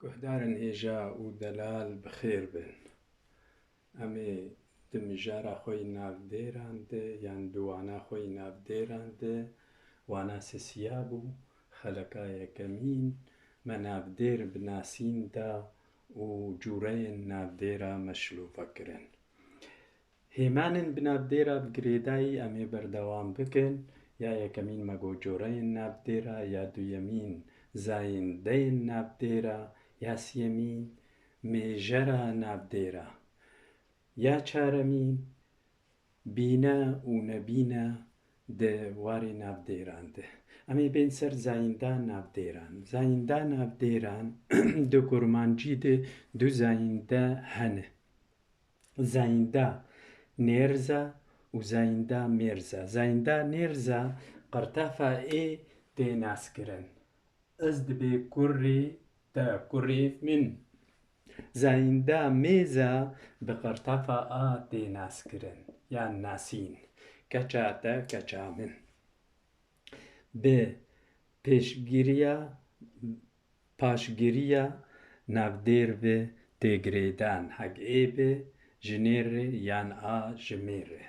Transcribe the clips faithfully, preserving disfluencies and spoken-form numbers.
Guhdarên hêja û delal bi xêr bin. Em ê di mijara xwe yî navdêran de yan di wana xwe yî navdêran de wana sisiya bû, xeleka yekemîn me navdêr bi nasîn da û cûreyên navdêra me şilove kirin. Hêmanên bi navdêra bi girêdayî em ê berdewam bikin. Ya yekemîn me got cûreyên navdêra, ya duyemîn zayîndeyên navdêra, ya siyemîn mêjera navdêra, ya çaremîn bîne û nebîne di warê navdêran de. Em ê bên ser zayînda navdêran. Zayînda navdêran di kurmancî de du zayînde hene. Zayînda nêrza û zayînda mêrza. Zayînda nêrza qirtafa ê tê naskirin. Ez dibê kurê te, kurê min. Zayînda mêza bi qirtafa a tê naskirin yan nasîn. Keça te, keça min. Bi pêşgiriya, paşgiriya navdêr ve tê girêdan, heg ê bi ji nêr re yan a ji mêr re.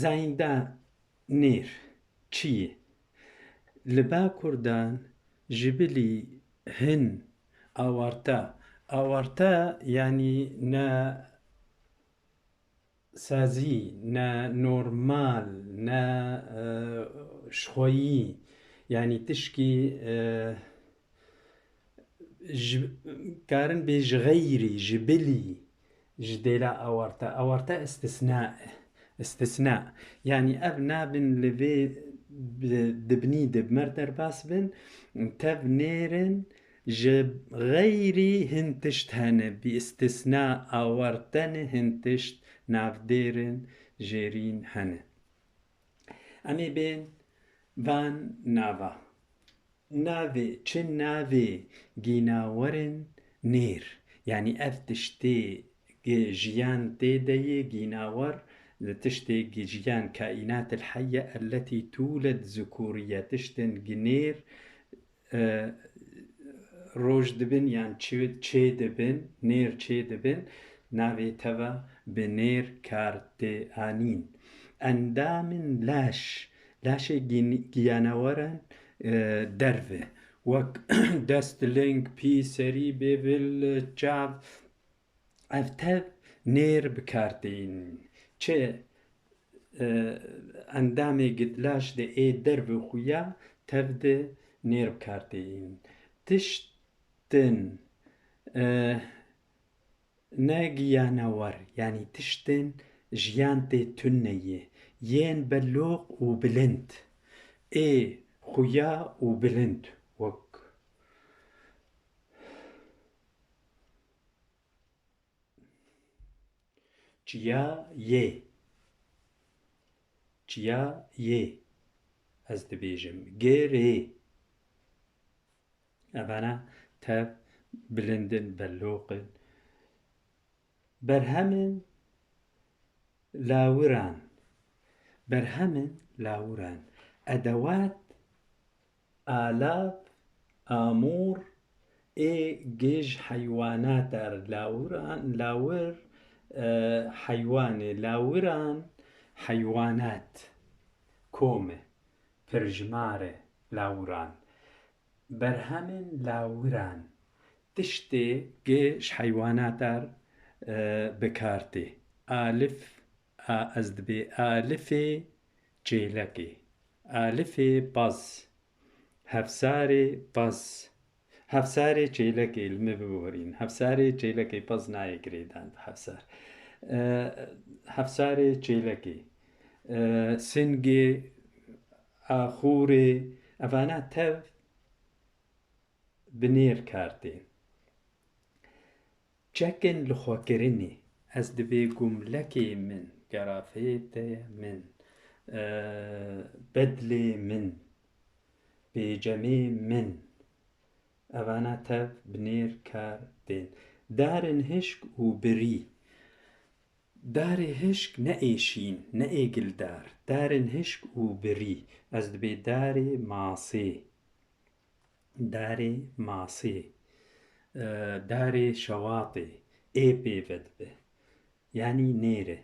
Zayînda nêr çi ye? Li ba kurdan ji bilî hin awarte, awarte yanî ne sazî, ne normal, ne, e, jixweyî, yanî tişkî, e, ji, karin bê ji xeyrî, ji bilî, ji dêla awarte. Awarte istisna e. Istisna. Yanî ev nabin li vê bi, dibinî de bi mer derbas bin, tev nêrin, ji xeyrî hin tişt hene, bi istisna awarte ne, hin tişt navdêrin jêrîn hene. Em ê bên van nava. Navê, çi navê gînawerin nêr? Yanî ev tiştê gi jiyan tê de yê gînawer, li tiştê gi jiyan, kaînatil heyye elletî tûled zikûriye, tiştin gi nêr, e, roj dibin yan çi-, çê dibin, nêr çê dibin, navê teva bi nêr kar tê anîn. Endamên laş, laşê gîn-, giyaneweran, e, derve, wek dest, ling, pî, serî, bêvil, çav, ev tev nêr bi kar têyîn. Çi, e, endamê gidlaş de ê derve xuya tev de nêr bi kar têyîn. Tiştin, e, ne giyanewer, yanî tiştin jiyan tê tune ye, yên beloq û bilind, ê xuya û bilind, wek çiya yê. Çiya yê. Ez dibêjim. Girê. Evana tev bilind in, beloq in. Berhemên lawiran. Berhemên lawiran. Edewat, alav, amûr, ê gêj heywanat er lawiran, lawir, e, heywanê, lawiran, heywanat, kom e, pirjimar e, lawiran. Berhemên lawiran, tiştê gi ji heywanat er, e, bi kar tê. Alif, a, ez dibê alifê çêlekê. Alifê paz. Hevsarê paz. Hevsarê çêlekê, li min biborîn. Hevsarê çêlekê, paz nayê girêdan, hevsar. E, hevsarê çêlekê. E, singê, axûrê, evana tev bi nêr kar tên. Çekin li xwe kirinê, ez dibê gumlekê min, gerafetê min, e, bedlê min, pêcemê min, evana tev bi nêr kar tên. Darên hişk û birî. Darê hişk ne ê şîn, ne ê gildar. Darên hişk û birî. Ez dibê darê masê. Darê masê, e, darê şewatê, ê pê ve dibe. Yanî nêr e.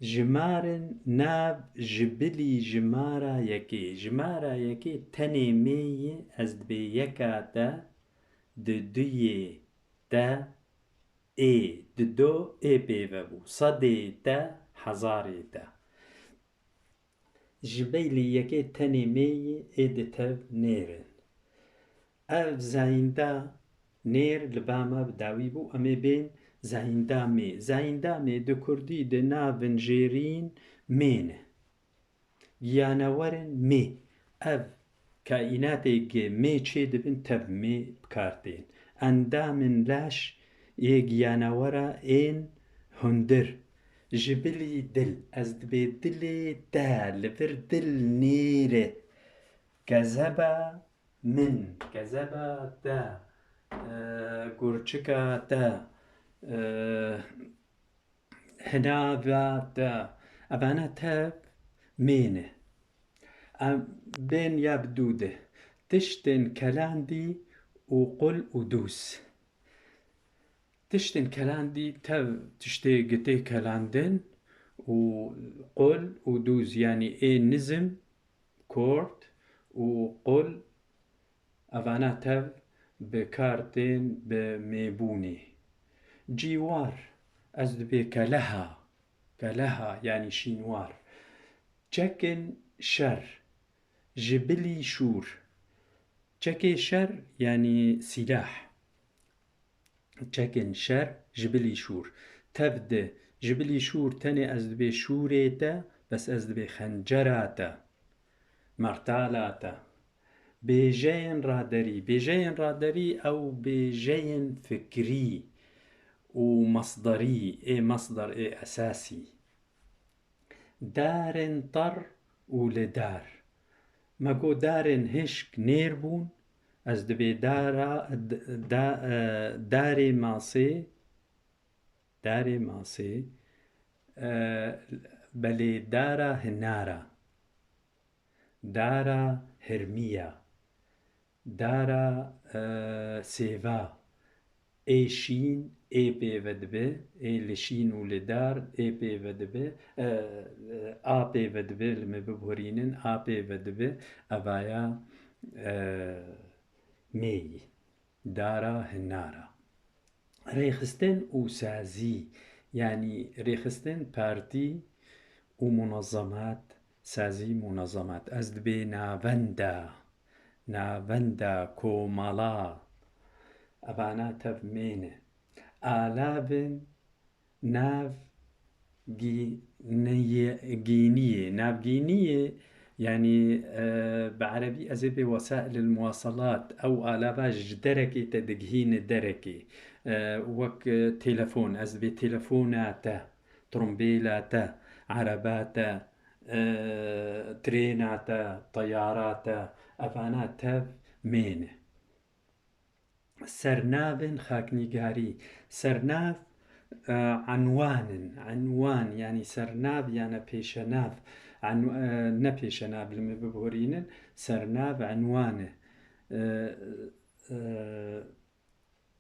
Jimarin nav ji bilî jimara yekê. Jimara yekê tenê mê ye, ez dibê yeka te, di duyê te, ê, di do ê pê ve bû. Sedê te, hezarê te. Ji beylî yekê tenê mê yê ê di tev nêr in. Ev zayînda nêr li ba me bi dawî bû, em ê bên zayînda mê. Zayînda mê di kurdî di navin jêrîn mê ne. Giyanewerin mê. Ev kaînatê gi mê çê dibin tev mê bi kar tên. Endamên laş yê giyanewera ên hundir. Ji bilî dil, ez dibê dilê te, li vir dil nêr e. Kezeba min, kezeba te, e, gurçika te, e, hinava te, evana tev mê ne. Em bên ya bi dû de. Tiştên kelandî û qul û dûz. Tiştên kelandî tev tiştê gi tê kelandin û qul û dûz, yanî ê nizm, kort û qul, evana tev bi kar tên bi mêbûnê. Cîwar, ez dibê keleha, keleha, yanî şînwar. Çekin şer, ji bilî şûr. Çekê şer, yanî sîlah. Çekin şer, ji bilî şûr. Tev di, ji bilî şûr tenê ez dibê şûrê te, bes ez dibê xencera te, mertala te. Bêjeyên raderî, bêjeyên raderî ew bêjeyên fikrî û mesderî, ê mesder, ê esasî. Darên tar û li dar. Me got darên hişk nêr bûn, ez dibê dara, d-, da-, e, darê masê, darê masê, e, belê dara hinara, dara hirmiya, dara, e, sêva, ê şîn, ê pê ve dibe, ê li şîn û li dar, ê pê ve dibe, e, e, a pê ve dibe, li me bibihurînin, a pê ve dibe, evaya, e, mêyî, dara hinara. Rêxistin û sazî, yanî rêxistin partî û munezemat, sazî munezemat. Ez dibê navenda, navenda komela. Evana tev mêne. Alavên nav gî-, niyê-, gîniyê, navgîniyê, yanî, e, bi erebî ez ê bê wesailil muwasalat, ew alava ji derekê te digihîne derekê. E, wek, e, telefon, ez dibê telefona te, trumbêla te, ereba te, e, trêna te, teyara te, evana tev mêne. Sernavên xaknîgarî. Sernav, e, enwan in. Enwan, yanî sernav, yanî pêşenav. En-, e, ne pêşenav, li me bibihurînin. Sernav enwan e. E, e,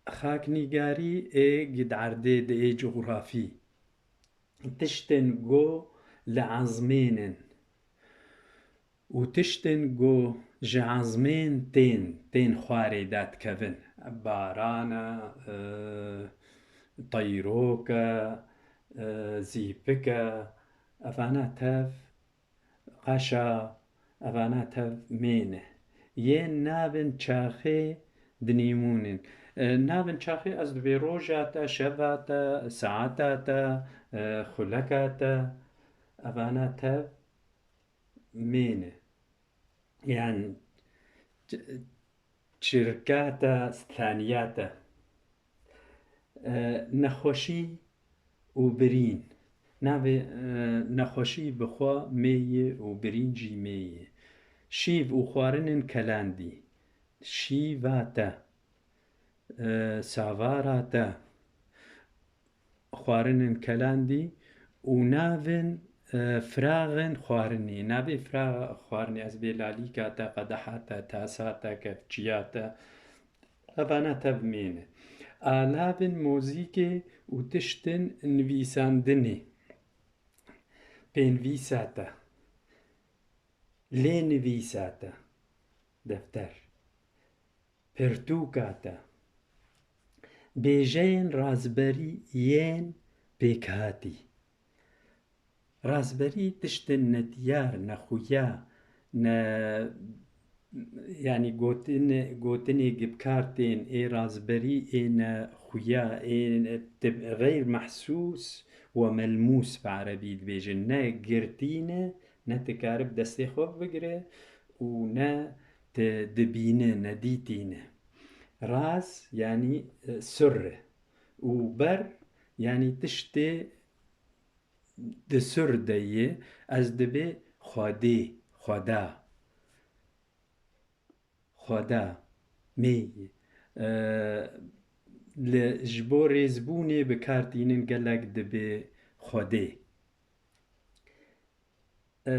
xaknîgarî ê gi di erdê de ê cografî. Tiştên go li ezmên in. Û tiştên go ji ezmên tên, tên xwarê de dikevin. Baran e, e, teyrok e, e, zîpik e, evana tev, qeş e, evana tev mêne. Yên navên çaxê dinîmûnin. E, navên çaxê ez dibê roja te, şeva te, saeta te, e, xuleka te, evana tev mêne. Yan ç-, çirka te, staniya te. E, nexweşî û birîn. Navê, e, nexweşî bi xwe mêyê û birîn jî mêyê. Şîv û xwarinên kelandî. Şîva te. E, savara te. Xwarinên kelandî û navên, e, firaxên xwarinê. Navê firaxa xwarinê, ez bê lalîka te, qedeha te, tasa te, kevçiya te, evana tev mê ne. Alavên mozîkê û tiştên nivîsandinê. Pênvîsa te. Lênivîsa te. Defter. Pirtûka te. Bêjeyên razberî yên pêkhatî. Razberî tiştên nediyar, nexuya, ne, yanî gotin-, gotinê gi bi kar tên ê razberî ê nexuya, ê ne-, tib-, xeyr mehsûs we melmûs bi erebî dibêjin. Ne girtî ne, ne tu karib destê xwe bigire û ne tu dibîne, nedîtî ne. Raz, yanî, e, sirr e. Û ber, yanî tiştê di sirr de ye, ez dibê Xwedê, Xweda, Xweda, mê, e, li, ji bo rêzbûnê bi kar tînin gelek dibê Xwedê. E,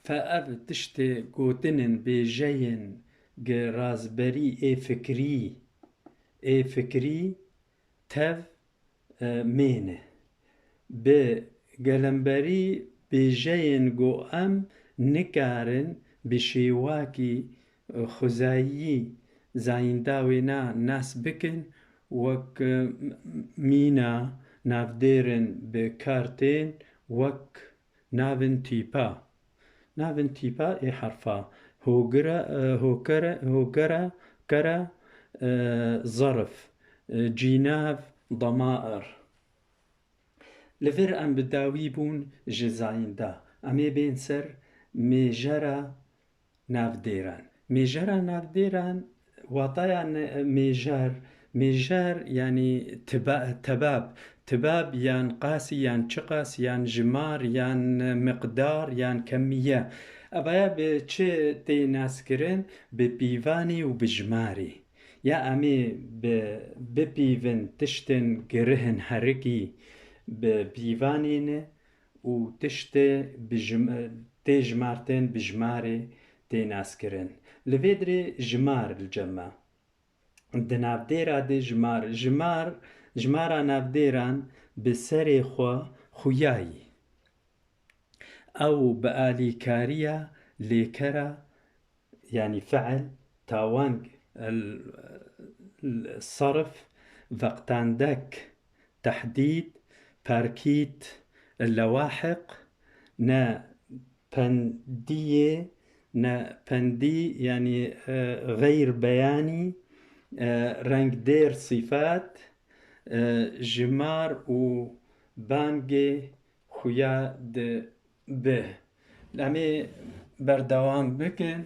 fe ev tiştê gotinên bêjeyên gi razberî ê fikrî, ê fikrî tev, e, mêne. Bi gelemberî bêjeyên ku em nikarin bi şêwakî, e, xwezayî zayînda wêna nas bikin, wek, e, mîna navdêrin bi kar tên, wek navên tîpa. Navên tîpa ê herfa hogire, e, hokere, hogere, kere, e, zerf, e, cînav, demair. Li vir em bi dawî bûn ji zayînda. Em ê bên ser mêjera navdêran. Mêjera navdêran, wataya ne-, mêjer, mêjer, yanî tiba-, tebab. Tibab yan qasî yan çiqas yan jimar yan miqdar yan kemiye. Evaya bi çi tê naskirin? Bi pîvanê û bi jimarê. Ya em ê bi, bipîvin tiştên girihên herikî bi pîvanê ne û tiştê bi jim-, tê jimartin bi jimarê tê naskirin. Li vê dirê jimar li cem me. Di navdêra de jimar, jimar, jimara navdêran bi serê xwe xuyayî. Ew bi alîkariya lêkera, yanî fiil, tawang, el, el, serf, veqtandek, tehdîd, perkît, lewahiq, ne pendiyê, ne pendî, yanî, e, xeyr beyanî, e, rengdêr sîfat, e, jimar û bangê xuya di bi. Em ê berdewam bikin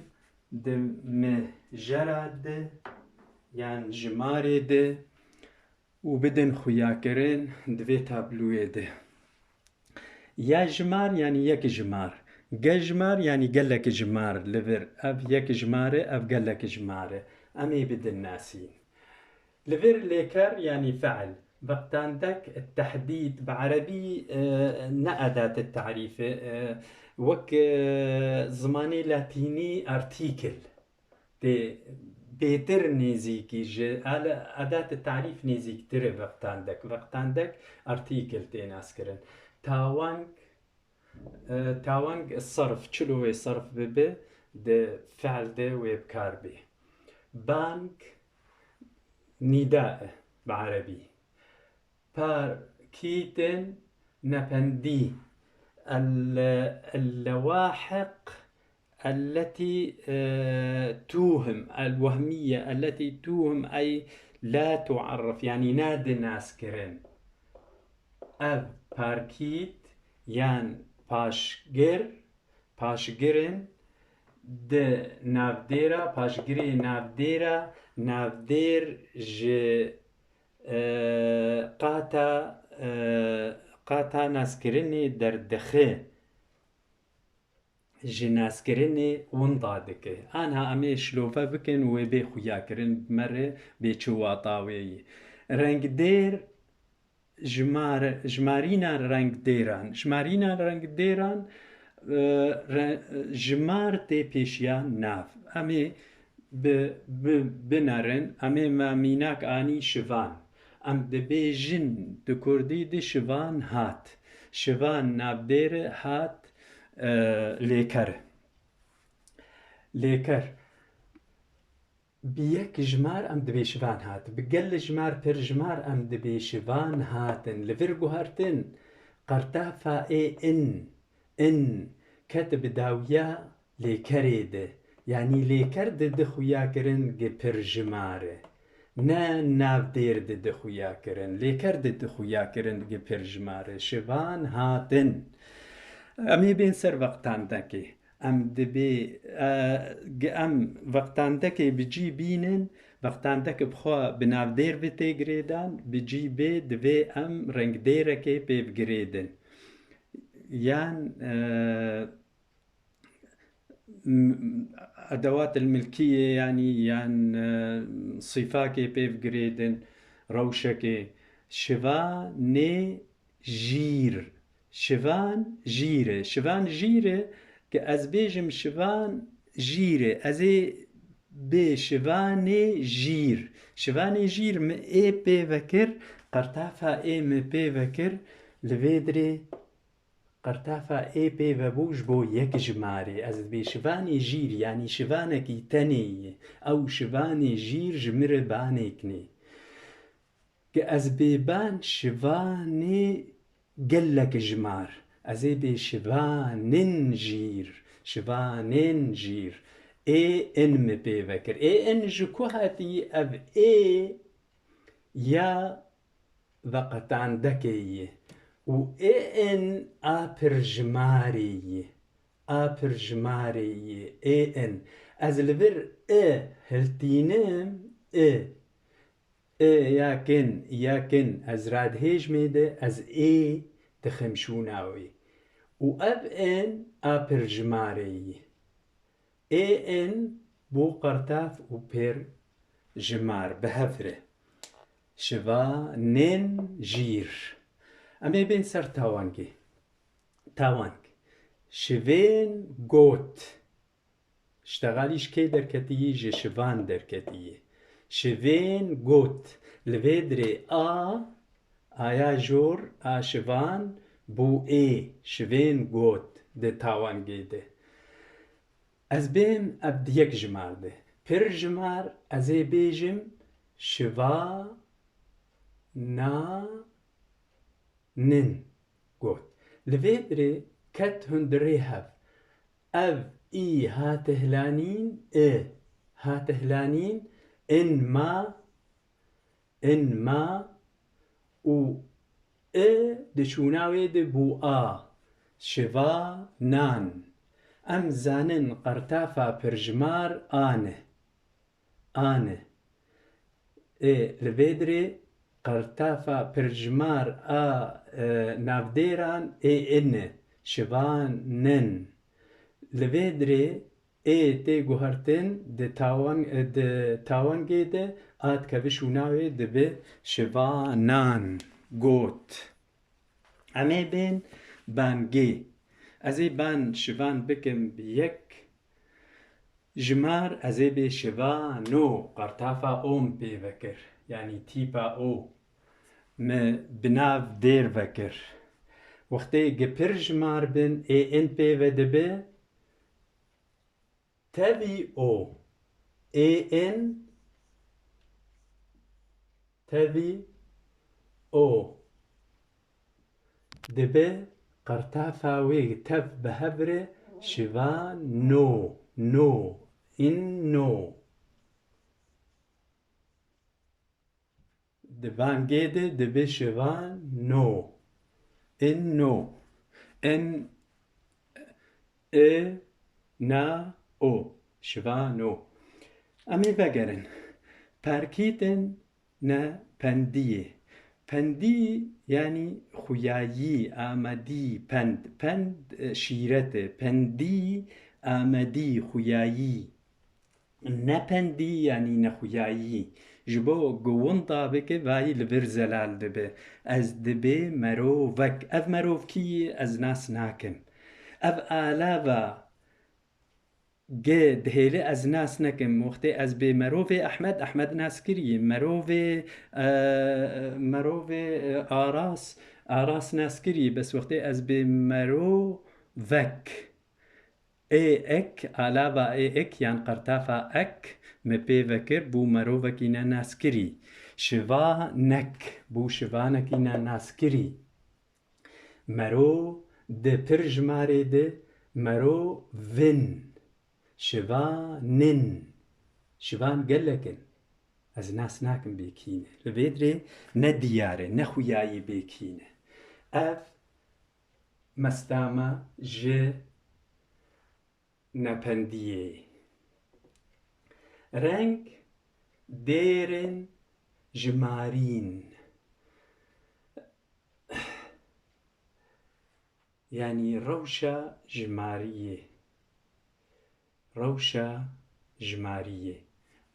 di mijera di yan jimarê di û bidin xuyakirin di vê tabloyê de. Ya jimar, yanî yek jimar. Ge jimar, yanî gelek jimar li vir. Ev yek jimar e, ev gelek jimar e. Em ê bidin nasîn. Li vir lêker, yanî fiil. Veqtandek, tehdîd, bi erebî, e, ne edat tarîf e, e, wek, e, zimanê latînî artikel. Tê bêtir nêzîkî ji ele-, edatê tarîf nêzîktir e veqtandek. Veqtandek artikel tê naskirin. Tawang, e, tawang serf, çilo wê serf bibe, di fiil de wê bi kar bê. Bang nîda e bi erebî. Parkîtên nependî. El-, el-lewahiq elletî, e, tuhim, el-wehmiye elletî tuhim ey la tuarrif, yanî nade naskirin. Ev parkît yan paşgir, paşgirin di navdêra, paşgirê navdêra, navdêr ji, e, qata, e, qata naskirinê derdixe, ji naskirinê winda dike. Anha em ê şilove bikin û wê bê xuyakirin, bi me re bê çi wata wê yî. Rengdêr, jimar-, jimarîna rengdêran. Jimarîna rengdêran, e, re-, jimar tê pêşiya nav. Em ê bi-, bi-, binerin, em ê me mînak anî şivan. Em dibêjin di kurdî de şivan hat. Şivan navdêr e, hat, e, lêker. Lêker. Bi yek jimar em dibê şivan hat. Bi gel jimar, pir jimar em dibê şivan hatin. Li vir guhertin, qertafa ê in, in, ket bi dawiya lêkerê de. Yanî lêker didi xuyakirin gi pir jimar e. Ne navdêr didi xuyakirin. Lêker didi xuyakirin gi pir jimar e. Şivan hatin. Em ê bên ser vextandekê. Em dibê, e, ge-, em vextandekê bi cî bînin, vextandek bi xwe bi navdêr bi tê girêdan, bi cî bê divê em rengdêrekê pê bigirêdin. Yan, e, m-, edewat el milkiyê, yanî yan, e, sîfakê pê bigirêdin, rewşekê. Şivanê jîr. Şivan jîr e. Şivan jîr e, ke ez bêjim şivan jîr e. Ez ê bê şivanê jîr. Şivanê jîr mi ê pê vekir, qertafa ê mi pê vekir, li vê dirê qertafa ê pê vebû ji bo yek jimarê. Ez dibê şivanê jîr, yanî şivanekî tenê ye. Ew şivanê jîr ji min re banêk nê. Ke ez bê ban şivanê gelek jimar. Ez ê bê şivanin jîr, şivanên jîr. Ê in mi pê vekir. Ê in ji ku hatî? Ev ê ya veqetandekê ye. Û ê in a pirjimarê ye. A pirjimarê ye. Ê in. Ez li vir i hiltînim, i. I ya kin, ya kin, ez radihêjmê de, ez ê dixim şûna wê. Û ev in a pirjimarê ye. Ê in bû qertav û pêr jimar bi hev re. Şivanên jîr. Em ê bên ser tawangê. Tawang. Şivên got. Ştegalî ji kê derketiyî? Ji şivan derketiyî. Şivên got. Li vê dirê a, aya jor, a şivan bû ê. Şivên got di tawangê de. Ez bêm ev di yek jimar de. Pir jimar ez ê bêjim şiva na nin got. Li vê dirê ket hundirê hev. Ev î hate hilanîn, i hate hilanîn, in ma, in ma û i di şûna wê de bû a. Şiva nan. Em zanin qertafa pirjimar a ne. An e. Ê, li vê dirê qertafa pirjimar a, e, navdêran ê in e. Şivan nin. Li vê dirê ê tê guhertin di tawan-, e, di tawangê de a dikeve şûna wê dibe şivanan got. Em ê bên bangê. Ez ê ban şivan bikim bi yek jimar, ez ê bê şivano, qertafa o min pê vekir. Yanî tîpa o mi bi nav dêr vekir. Wextê gi pir jimar bin, ê in pê ve dibe, tevî o. Ê in, tevî o. Dibe qertafa wê tev bi hev re şiva no, no, in no. Di bangê de dibe şiva no. In no. In, e, na, o. Şiva no. Em ê vegerin. Perkîtin ne pendiyê. Pendî, yanî xuyayî, amedî, pend. Pend, e, şîret e. Pendî, amedî, xuyayî. Ne pendî, yanî nexuyayî. Ji bo ku winda bike, vayî li vir zelal dibe. Ez dibê merovek. Ev merov kî yî? Ez nas nakim. Ev alava G dihêlê ez nas nekim. Wextê ez bê merovê Ehmed, Ehmed nas kirî. Merovê, e, merovê, e, Aras, Aras nas kirî. Bes wextê ez bê merovek, ê ek, alava ê ek yan qertafa ek me pê vekir, bû merovekî ne nas kirî. Şiva nek, bû şivanekî ne nas kirî. Mero di pir jimarê de mero vin. Şiva nin. Şivan gelek in. Ez nas nakim bê kî ne. Li vê dirê ne diyar e, ne xuyayî bê kî ne. Ev mestama ji nependiyê. Reng dêrin jimarîn. Yanî rewşa jimariyê. Rewşa jimariyê.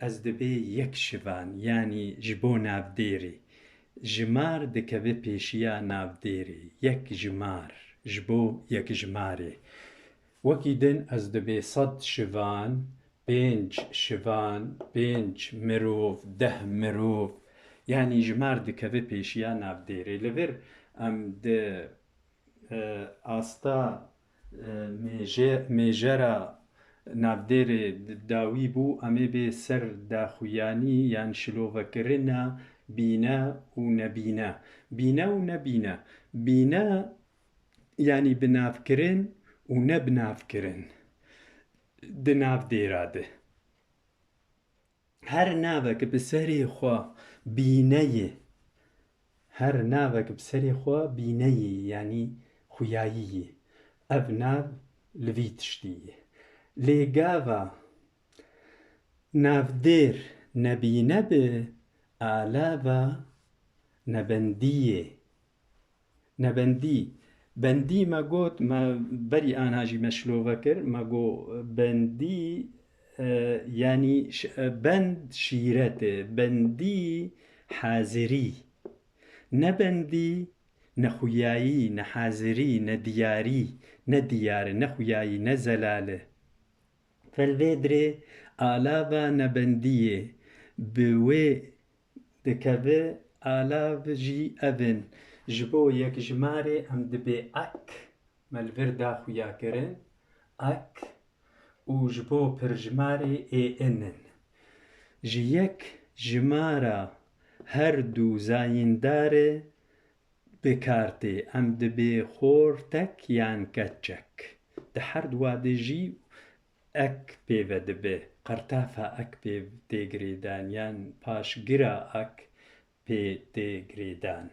Ez dibê yek şivan, yanî ji bo navdêrê. Jimar dikeve pêşiya navdêrê. Yek jimar, ji bo yekjimarê. Wekî din ez dibê sed şivan, pênc şivan, pênc mirov, deh mirov. Yanî jimar dikeve pêşiya navdêrê. Li vir em di, e, asta, e, mêje-, mêjera navdêrê di dawî bû, em ê bê ser daxuyanî yan şilovekirina bîne û nebîne. Bîne û nebîne. Bîne, yanî binavkirin û nebinavkirin di navdêra de. Her navek bi serê xwe bîne ye. Her navek bi serê xwe bîne ye, yanî xuyayî ye. Ev nav li vî tiştî ye. Lê gava navdêr nebîne bi, alava nebendiyê. Nebendî. Bendî me got, me berî anha jî me şilove kir. Me got bendî, e, yanî ş-, e, bend şîret e, bendî hazirî. Nebendî nexuyayî, nehazirî, nediyarî, nediyar e, nexuyayî, nezelal e. Felvê dirê alava nebendiyê bi wê dikeve, alav jî ev in. Ji bo yekjimarê em dibê ek, me li vir da xuya kirin, ek, û ji bo pirjimarê ê in in. Ji yek jimara her du zayîndar e bi kar tê. Em dibê xortek yan keçek. Di her dua de jî ek pê ve dibe. Qertafa ek pê tê girêdan yan paşgira ek pê tê girêdan.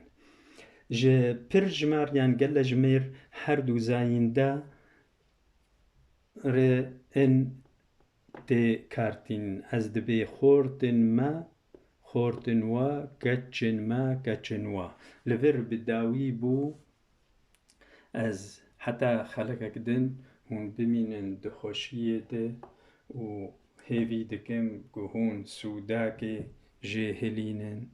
Ji pirjimar yan gelejimêr her du zayînda re in tê kartîn. Ez dibê xortin me, xortin we, keçin me, keçin we. Li vir bi dawî bû. Ez heta xelekek din hûn bimînin di xweşiyê de û hêvî dikim ku hûn sûdakê jê hilînin.